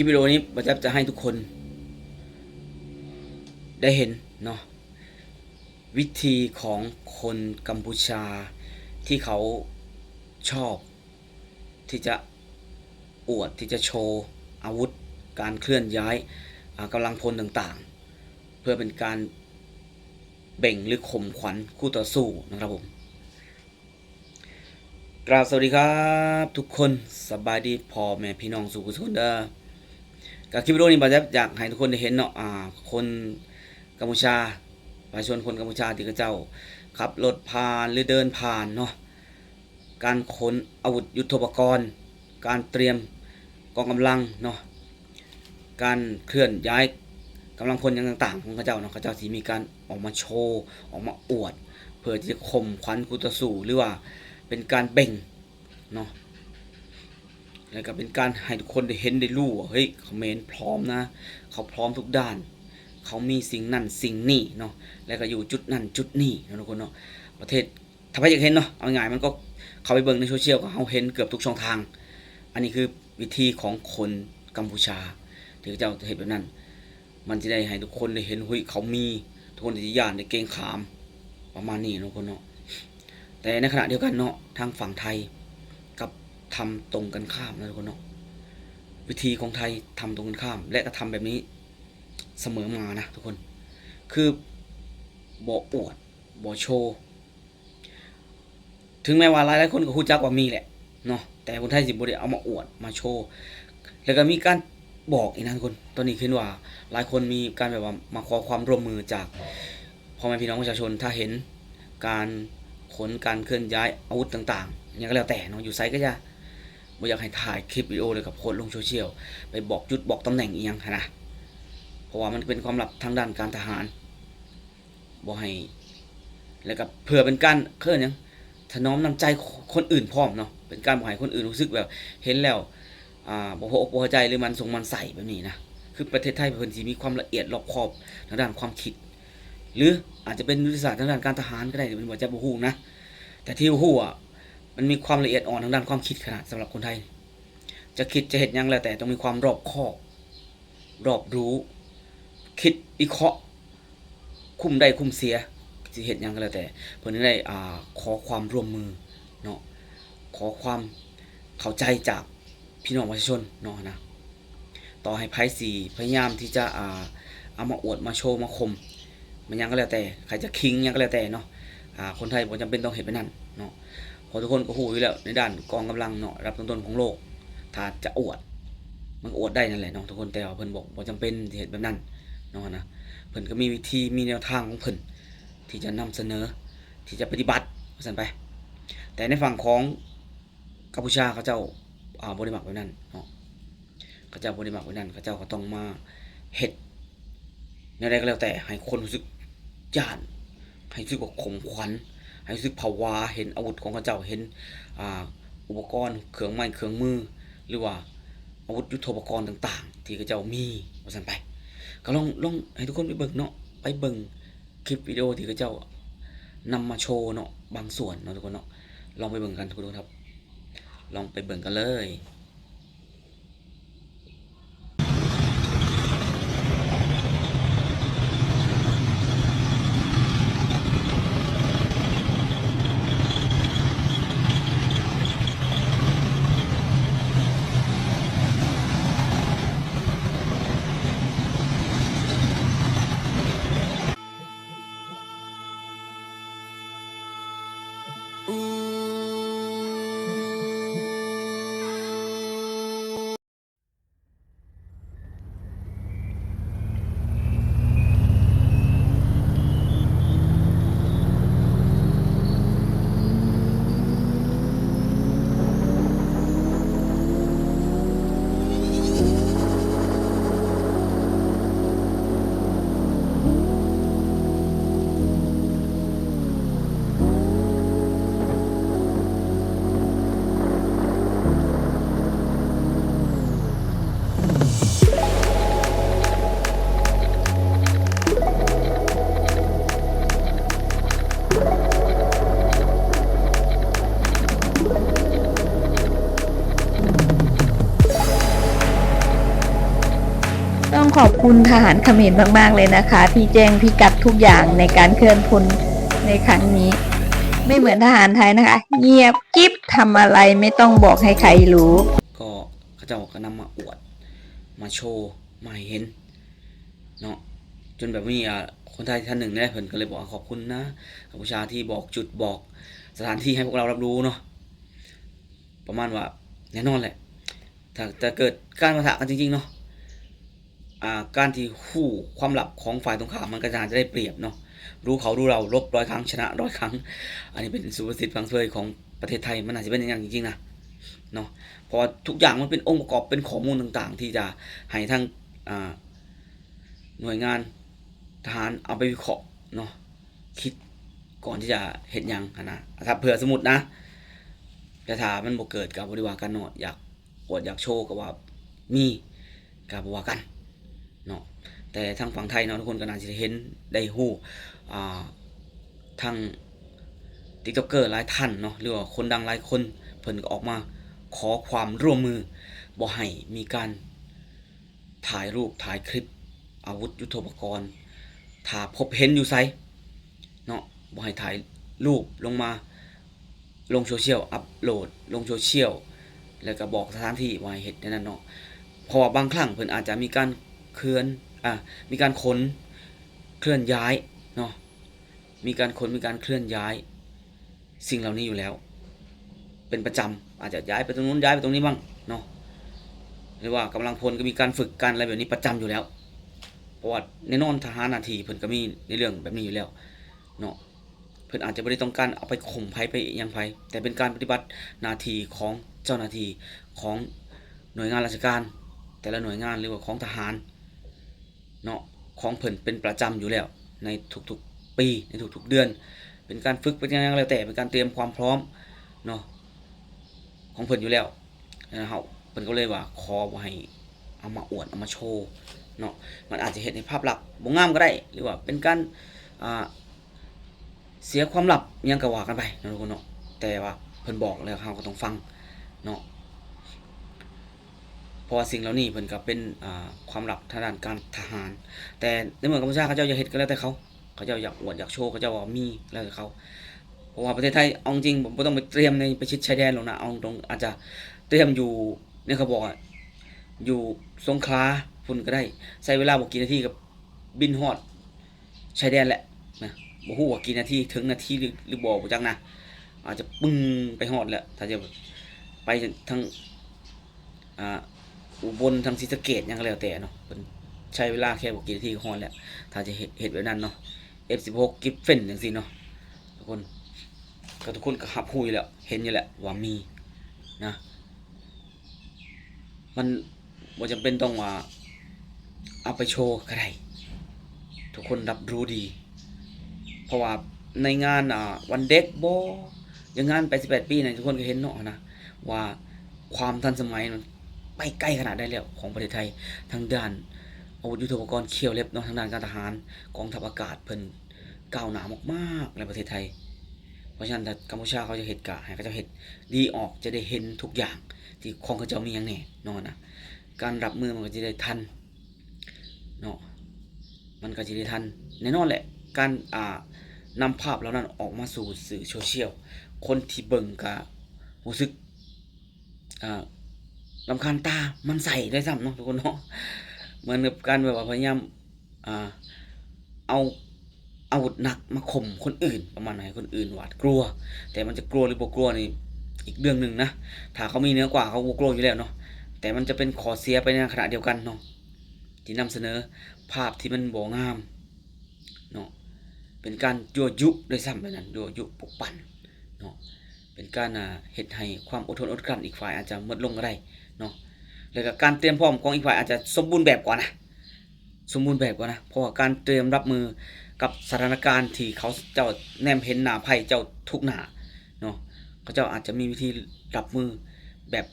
ຄລິບວິດີໂອນີ້ ບ່າວແຈັບຈະໃຫ້ທຸກຄົນໄດ້ເຫັນເນາະ ວິທີຂອງຄົນກຳປູຊາທີ່ເຂົາຊອບທີ່ຈະອວດ ທີ່ຈະໂຊອາວຸດ ການເຄື່ອນຍ້າຍ ອາ ກຳລັງພົນຕ່າງໆ ເພື່ອເປັນການເບັ່ງ ຫຼື ຂົ່ມຂວັນຄູ່ຕໍ່ສູ້ນະຄັບຜົມ. ກາບສະຫວັດດີຄັບທຸກຄົນ ສະບາຍດີພໍ່ແມ່ພີ່ນ້ອງສູ່ທຸກຄົນເດີ. ກະຄລິບວິດີໂອນີ້ ບ່າວແຈັບຢາກໃຫ້ທຸກຄົນໄດ້ເຫັນເນາະ ອາ ຄົນກຳປູຊາ ປະຊາຊົນຄົນກຳປູຊາທີ່ເຂົາເຈົ້າຂັບລົດຜ່ານ ຫຼື ເດີນຜ່ານເນາະ ການຂົນອາວຸດຍຸດໂທປະກອນ ການຕຽມກອງກຳລັງເນາະ ການເຄື່ອນຍ້າຍກຳລັງພົນຫຍັງຕ່າງໆຂອງເຂົາເຈົ້າເນາະ ເຂົາເຈົ້າຊິມີການອອກມາໂຊ ອອກມາອວດ ເພື່ອທີ່ຈະຂົ່ມຂວັນຄູ່ຕໍ່ສູ້ ຫຼືວ່າເປັນການເບັ່ງເນາະ ແລ້ວກໍເປັນການໃຫ້ທຸກຄົນໄດ້ເຫັນໄດ້ຮູ້ວ່າ ເຮີ້ຍ ຂະເໝນພ້ອມນະ ເຂົາພ້ອມທຸກດ້ານ ເຂົາມີສິ່ງນັ້ນສິ່ງນີ້ເນາະ ແລ້ວກໍຢູ່ຈຸດນັ້ນຈຸດນີ້ເນາະທຸກຄົນເນາະ ປະເທດ ຖ້າໃຜຢາກເຫັນເນາະ ເອົາງ່າຍໆ ມັນກໍເຂົ້າໄປເບິ່ງໃນໂຊຊຽວ ກໍເຮົາເຫັນເກືອບທຸກຊ່ອງທາງ. ອັນນີ້ຄືວິທີຂອງຄົນກຳປູຊາທີ່ເຂົາເຈົ້າເຮັດແບບນັ້ນ ມັນຈະໄດ້ໃຫ້ທຸກຄົນໄດ້ເຫັນ ຫຸ້ຍ ເຂົາມີ ທຸກຄົນຈະຢ້ານ ຈະເກງຂາມ ປະມານນີ້ເນາະທຸກຄົນເນາະ. ແຕ່ໃນຂະນະດຽວກັນເນາະ ທາງຝັ່ງໄທກັບທຳຕົງກັນຂ້າມນະທຸກຄົນເນາະ ວິທີຂອງໄທທຳຕົງກັນຂ້າມ ແລະ ກໍທຳແບບນີ້ສະເໝີມານະທຸກຄົນ ຄືບໍ່ອວດ ບໍ່ໂຊ ເຖິງແມ່ນວ່າຫຼາຍໆຄົນກໍຮູ້ຈັກວ່າມີແຫຼະເນາະ ແຕ່ຄົນໄທຊິບໍ່ໄດ້ເອົາມາອວດມາໂຊ ແລ້ວກໍມີການບອກອີກນະທຸກຄົນ. ຕອນນີ້ເຫັນວ່າຫຼາຍຄົນມີການແບບວ່າມາຂໍຄວາມຮ່ວມມືຈາກພໍ່ແມ່ພີ່ນ້ອງປະຊາຊົນ ຖ້າເຫັນການຂົນ ການເຄື່ອນຍ້າຍອາວຸດຕ່າງໆ ຫຍັງກໍແລ້ວແຕ່ເນາະ ຢູ່ໃສກໍຢ່າ ບໍ່ຢາກໃຫ້ຖ່າຍຄລິບວິດີໂອ ແລ້ວກໍໂພສລົງໂຊຊຽວ ໄປບອກຈຸດບອກຕຳແໜ່ງອີ່ຫຍັງຫັ້ນນະ ເພາະວ່າມັນເປັນຄວາມລັບທາງດ້ານການທະຫານ. ບໍ່ໃຫ້ ແລ້ວກໍເພື່ອເປັນການ ເອີ້ນຫຍັງ ຖະໜອມນ້ຳໃຈຄົນອື່ນພ້ອມເນາະ ເປັນການບໍ່ໃຫ້ຄົນອື່ນຮູ້ສຶກແບບເຫັນແລ້ວ ອ່າ ບໍ່ພໍອົກພໍໃຈ ຫຼື ໝັ່ນສົງໝັ່ນໃສ່ແບບນີ້ນະ. ຄືປະເທດໄທເພິ່ນຊິມີຄວາມລະອຽດລອບຄອບທາງດ້ານຄວາມຄິດ ຫຼື ອາດຈະເປັນຍຸດທະສາດທາງດ້ານການທະຫານກໍໄດ້ ເພິ່ນອາດຈະບໍ່ຮູ້ນະ ແຕ່ທີ່ຮູ້ອະ ມັນມີຄວາມລະອຽດອ່ອນທາງດ້ານຄວາມຄິດຂະໜາດ ສຳລັບຄົນໄທ ຈະຄິດຈະເຮັດຫຍັງແລ້ວແຕ່ ຕ້ອງມີຄວາມລອບຄອບ ລອບຮູ້ ຄິດວິເຄາະ ຄຸ້ມໄດ້ຄຸ້ມເສຍ ຊິເຮັດຫຍັງກໍແລ້ວແຕ່ ເພິ່ນໄດ້ ອ່າ ຂໍຄວາມຮ່ວມມືເນາະ ຂໍຄວາມເຂົ້າໃຈຈາກພີ່ນ້ອງປະຊາຊົນເນາະນະ. ຕໍ່ໃຫ້ໃຜຊິພະຍາຍາມທີ່ຈະ ອ່າ ເອົາມາອວດ ມາໂຊ ມາຂົ່ມ ແມ່ນຫຍັງກໍແລ້ວແຕ່ ໃຜຈະຂີງຫຍັງກໍແລ້ວແຕ່ເນາະ ອ່າ ຄົນໄທບໍ່ຈຳເປັນຕ້ອງເຮັດແບບນັ້ນເນາະ ເພາະທຸກຄົນກໍຮູ້ຢູ່ແລ້ວ ໃນດ້ານກອງກຳລັງເນາະ ລະດັບຕົ້ນໆຂອງໂລກ ຖ້າຈະອວດ ມັນກໍອວດໄດ້ນັ້ນແຫຼະເນາະທຸກຄົນ ແຕ່ວ່າເພິ່ນບໍ່ ບໍ່ຈຳເປັນທີ່ເຮັດແບບນັ້ນເນາະນະ ເພິ່ນກໍມີວິທີ ມີແນວທາງຂອງເພິ່ນທີ່ຈະນຳສະເໜີ ທີ່ຈະປະຕິບັດ ວ່າຊັ້ນໄປ. ແຕ່ໃນຝັ່ງຂອງກຳປູຊາ ເຂົາເຈົ້າ ອ່າ ບໍ່ໄດ້ມັກແບບນັ້ນເນາະ ເຂົາເຈົ້າບໍ່ໄດ້ມັກແບບນັ້ນ ເຂົາເຈົ້າກໍຕ້ອງມາເຮັດ ແນວໃດກໍແລ້ວແຕ່ ໃຫ້ຄົນຮູ້ສຶກຢ້ານ ໃຫ້ຮູ້ສຶກວ່າຂົມຂວັນ ໃຫ້ຮູ້ສຶກຜະວາ ເຫັນອາວຸດຂອງເຂົາເຈົ້າ ເຫັນ ອ່າ ອຸປະກອນເຄື່ອງໄມ້ເຄື່ອງມື ຫຼືວ່າອາວຸດຍຸດໂທປະກອນຕ່າງໆ ທີ່ເຂົາເຈົ້າມີ ວ່າຊັ້ນໄປ. ກໍລອງ ລອງໃຫ້ທຸກຄົນໄປເບິ່ງເນາະ ໄປເບິ່ງຄລິບວິດີໂອທີ່ເຂົາເຈົ້ານຳມາໂຊເນາະ ບາງສ່ວນເນາະທຸກຄົນເນາະ ລອງໄປເບິ່ງກັນທຸກຄົນຄັບ ລອງໄປເບິ່ງກັນເລີຍ. ขอบคุณทหารเขมรมากๆเลยนะคะ ที่แจ้งพิกัดทุกอย่างในการเคลื่อนพลในครั้งนี้ ไม่เหมือนทหารไทยนะคะ เงียบกริบ ทำอะไรไม่ต้องบอกให้ใครรู้ ກໍເຂົາເຈົ້າກໍນຳມາອວດ ມາໂຊ ມາໃຫ້ເຫັນເນາະ ຈົນແບບມີ ອ່າ ຄົນໄທທ່ານໜຶ່ງເດ້ ເພິ່ນກໍເລີຍບອກວ່າ ຂອບຄຸນນະ ກັມພູຊາ ທີ່ບອກຈຸດ ບອກສະຖານທີ່ໃຫ້ພວກເຮົາຮັບຮູ້ເນາະ ປະມານວ່າ ແນ່ນອນແຫຼະ ຖ້າຈະເກີດການປະທະກັນຈິງໆເນາະ ອ່າ ການທີ່ຮູ້ຄວາມລັບຂອງຝ່າຍຕົງຂ້າມ ມັນກໍໜ້າຈະໄດ້ປຽບເນາະ ຮູ້ເຂົາຮູ້ເຮົາ ລົບຮ້ອຍຄັ້ງ ຊະນະຮ້ອຍຄັ້ງ ອັນນີ້ເປັນສຸພາສິດພັງເຊີຍຂອງປະເທດໄທ ມັນໜ້າຊິເປັນຢ່າງນັ້ນຈິງໆນະເນາະ ເພາະວ່າທຸກຢ່າງມັນເປັນອົງປະກອບ ເປັນຂໍ້ມູນຕ່າງໆ ທີ່ຈະໃຫ້ທາງ ອ່າ ໜ່ວຍງານທະຫານເອົາໄປວິເຄາະເນາະ ຄິດກ່ອນທີ່ຈະເຮັດຫຍັງຫັ້ນນະ ຖ້າເພື່ອສົມມຸດນະ ແຕ່ຖ້າມັນບໍ່ເກີດກໍບໍ່ໄດ້ວ່າກັນເນາະ ຢາກອວດຢາກໂຊກໍວ່າມີ ກໍບໍ່ວ່າກັນເນາະ ແຕ່ທາງຝັ່ງໄທເນາະ ທຸກຄົນກໍໜ້າຊິໄດ້ເຫັນໄດ້ຮູ້ ອ່າ ທັງຕິກຕັອກເກີຫຼາຍທ່ານເນາະ ຫຼືວ່າຄົນດັງຫຼາຍຄົນ ເພິ່ນກໍອອກມາຂໍຄວາມຮ່ວມມື ບໍ່ໃຫ້ມີການຖ່າຍຮູບຖ່າຍຄລິບອາວຸດຍຸດໂທປະກອນ ຖ້າພົບເຫັນຢູ່ໃສເນາະ ບໍ່ໃຫ້ຖ່າຍຮູບລົງມາ ລົງໂຊຊຽວ ອັບໂຫຼດລົງໂຊຊຽວ ແລ້ວກໍບອກສະຖານທີ່ວ່າໃຫ້ເຮັດແນວນັ້ນເນາະ ເພາະວ່າບາງຄັ້ງເພິ່ນອາດຈະມີການເຄື່ອນ ອ່າ ມີການຂົນເຄື່ອນຍ້າຍເນາະ ມີການຂົນ ມີການເຄື່ອນຍ້າຍສິ່ງເຫຼົ່ານີ້ຢູ່ແລ້ວ ເປັນປະຈຳ ອາດຈະຍ້າຍໄປຕົງນັ້ນ ຍ້າຍໄປຕົງນີ້ບ້າງເນາະ ຫຼືວ່າກຳລັງພົນກໍມີການຝຶກ ການອະໄລແບບນີ້ປະຈຳຢູ່ແລ້ວ ເພາະວ່າແນ່ນອນທະຫານໜ້າທີ່ເພິ່ນກໍມີໃນເລື່ອງແບບນີ້ຢູ່ແລ້ວເນາະ ເພິ່ນອາດຈະບໍ່ໄດ້ຕ້ອງການເອົາໄປຂົ່ມໃຜໄປຫຍັງໃຜ ແຕ່ເປັນການປະຕິບັດໜ້າທີ່ຂອງເຈົ້າໜ້າທີ່ຂອງໜ່ວຍງານລາຊະການ ແຕ່ລະໜ່ວຍງານ ຫຼືວ່າຂອງທະຫານເນາະ ຂອງເພິ່ນເປັນປະຈຳຢູ່ແລ້ວ ໃນທຸກໆປີ ໃນທຸກໆເດືອນ ເປັນການຝຶກ ເປັນຫຍັງກໍແລ້ວແຕ່ ເປັນການຕຽມຄວາມພ້ອມເນາະ ຂອງເພິ່ນຢູ່ແລ້ວ ເຮົາ ເພິ່ນກໍເລີຍວ່າຂໍບໍ່ໃຫ້ເອົາມາອວດ ເອົາມາໂຊເນາະ ມັນອາດຈະເຮັດໃຫ້ພາບລັກບໍ່ງາມກໍໄດ້ ຫຼືວ່າເປັນການ ອ່າ ເສຍຄວາມລັບຫຍັງກໍວ່າກັນໄປເນາະທຸກຄົນເນາະ ແຕ່ວ່າເພິ່ນບອກແລ້ວເຮົາກໍຕ້ອງຟັງເນາະ ເພາະວ່າສິ່ງເຫຼົ່ານີ້ເພິ່ນກໍເປັນ ອ່າ ຄວາມລັບທາງດ້ານການທະຫານ ແຕ່ໃນເມື່ອກຳປູເຈຍເຂົາເຈົ້າຢາກເຮັດກໍແລ້ວແຕ່ເຂົາ ເຂົາເຈົ້າຢາກອວດຢາກໂຊ ເຂົາເຈົ້າວ່າມີແລ້ວແຕ່ເຂົາ ເພາະວ່າປະເທດໄທເອົາຈິງບໍ່ຕ້ອງໄປຕຽມໃນ ໄປຊິດຊາຍແດນຫຼອກນະ ເອົາຕົງອາດຈະຕຽມຢູ່ ໃນຂະບອກ ຢູ່ສົງຂລາພຸ້ນກໍໄດ້ ໃຊ້ເວລາບໍ່ກີ່ນາທີກໍບິນຮອດ ຊາຍແດນແຫຼະນະ ບໍ່ຮູ້ວ່າກີ່ນາທີ ເຖິງນາທີ ຫຼື ຫຼືບໍ່ ບໍ່ຈັກນະ ອາດຈະປຶ້ງໄປຮອດແລ້ວ ຖ້າຈະໄປທາງ ອ່າ ອຸບົນ ທາງສີສະເກດ ຫຍັງກໍແລ້ວແຕ່ເນາະ ເພິ່ນໃຊ້ເວລາແຄ່ບໍ່ກີ່ນາທີກໍຮອດແລ້ວ ຖ້າຈະເຮັດ ເຮັດແບບນັ້ນເນາະ ເອັຟສິບຫົກ ກິບເຟັນ ຈັ່ງຊີ້ເນາະ ທຸກຄົນ ກໍທຸກຄົນກໍຮັບຮູ້ຢູ່ແລ້ວ ເຫັນຢູ່ແລ້ວວ່າມີນະ ມັນບໍ່ຈຳເປັນຕ້ອງວ່າເອົາໄປໂຊກໍໄດ້ ທຸກຄົນຮັບຮູ້ດີ ເພາະວ່າໃນງານ ອ່າ ວັນເດັກບໍ ຫຼືງານແປດສິບແປດປີນະ ທຸກຄົນກໍເຫັນເນາະນະ ວ່າຄວາມທັນສະໄໝມັນໄປໄກຂະໜາດໃດແລ້ວຂອງປະເທດໄທ ທາງດ້ານອາວຸດຍຸດໂທປະກອນ ເຂ້ຽວເລັບເນາະ ທາງດ້ານການທະຫານ ກອງທັບອາກາດເພິ່ນກ້າວໜ້າມາກໆໃນປະເທດໄທ. ເພາະສະນັ້ນ ຖ້າກຳປູເຈຍເຂົາເຈົ້າເຮັດ ກໍໃຫ້ເຂົາເຈົ້າເຮັດດີອອກ ຈະໄດ້ເຫັນທຸກຢ່າງທີ່ຂອງເຂົາເຈົ້າມີຫຍັງແດ່ເນາະນະ ການຮັບມືມັນກໍຈະໄດ້ທັນເນາະ ມັນກໍຈະໄດ້ທັນ ແນ່ນອນແຫຼະ ການ ອ່າ ນຳພາບເຫຼົ່ານັ້ນອອກມາສູ່ສື່ໂຊຊຽວ ຄົນທີ່ເບິ່ງກໍຮູ້ສຶກ ອ່າ ລຳຄານຕາ ໝັ້ນໄສ້ດ້ວຍຊ້ຳເນາະທຸກຄົນເນາະ ເໝືອນກັບການແບບວ່າພະຍາຍາມ ອ່າ ເອົາອາວຸດໜັກມາຂົ່ມຄົນອື່ນ ປະມານໃຫ້ຄົນອື່ນຫວາດກົວ ແຕ່ມັນຈະກົວຫຼືບໍ່ກົວນີ້ອີກເລື່ອງໜຶ່ງນະ ຖ້າເຂົາມີເໜືອກວ່າ ເຂົາບໍ່ກົວຢູ່ແລ້ວເນາະ ແຕ່ມັນຈະເປັນຂໍ້ເສຍໄປໃນຂະນະດຽວກັນເນາະ ທີ່ນຳສະເໜີພາບທີ່ມັນບໍ່ງາມເນາະ ເປັນການຍົວະຍຸດ້ວຍຊ້ຳ ແບບນັ້ນ ຍົວະຍຸປຸກປັ່ນເນາະ ເປັນການ ອ່າ ເຮັດໃຫ້ຄວາມອົດທົນອົດກັ້ນອີກຝ່າຍອາດຈະໝົດລົງກໍໄດ້ເນາະ ແລ້ວກໍການຕຽມພ້ອມຂອງອີກຝ່າຍອາດຈະສົມບູນແບບກວ່ານະ ສົມບູນແບບກວ່ານະ ເພາະວ່າການຕຽມຮັບມືກັບສະຖານະການທີ່ເຂົາເຈົ້າແນມເຫັນໜ້າໄພເຈົ້າທຸກໜ້າເນາະ ເຂົາເຈົ້າອາດຈະມີວິທີຮັບມືແບບ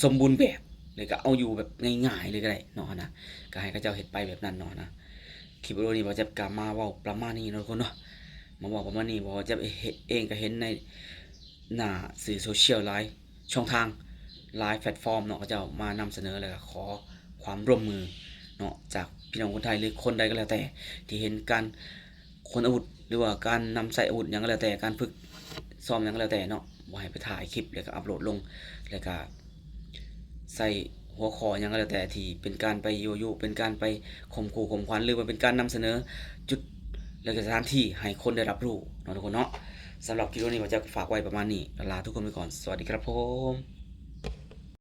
ສົມບູນແບບ ແລ້ວກໍເອົາຢູ່ແບບງ່າຍໆເລີຍກໍໄດ້ເນາະນະ ກໍໃຫ້ເຂົາເຈົ້າເຮັດໄປແບບນັ້ນເນາະນະ. ຄລິບວິດີໂອນີ້ບ່າວແຈັບກໍມາເວົ້າປະມານນີ້ເນາະທຸກຄົນເນາະ ມາເວົ້າປະມານນີ້ ບ່າວແຈັບເອງກໍເຫັນໃນໜ້າສື່ໂຊຊຽວຫຼາຍຊ່ອງທາງ ຫຼາຍແພລດຟອມເນາະ ເຂົາເຈົ້າມານຳສະເໜີ ແລ້ວກໍຂໍຄວາມຮ່ວມມື ເນາະ ຈາກພີ່ນ້ອງຄົນໄທ ຫຼື ຄົນໃດກໍແລ້ວແຕ່ ທີ່ເຫັນການຂົນອາວຸດ ຫຼືວ່າການນຳໃຊ້ອາວຸດຫຍັງກໍແລ້ວແຕ່ ການຝຶກຊ້ອມຫຍັງກໍແລ້ວແຕ່ເນາະ ບໍ່ໃຫ້ໄປຖ່າຍຄລິບ ແລ້ວກໍອັບໂຫຼດລົງ ແລ້ວກໍໃສ່ຫົວຂໍ້ຫຍັງກໍແລ້ວແຕ່ ທີ່ເປັນການໄປຍົວະຍຸ ເປັນການໄປຂົ່ມຂູ່ຂົ່ມຂວັນ ຫຼືວ່າເປັນການນຳສະເໜີຈຸດ ແລ້ວກໍສະຖານທີ່ໃຫ້ຄົນໄດ້ຮັບຮູ້ເນາະທຸກຄົນເນາະ. ສຳລັບຄລິບນີ້ ບ່າວຈັກຝາກໄວ້ປະມານນີ້ ລາທຸກຄົນໄປກ່ອນ. ສະຫວັດດີຄັບຜົມ.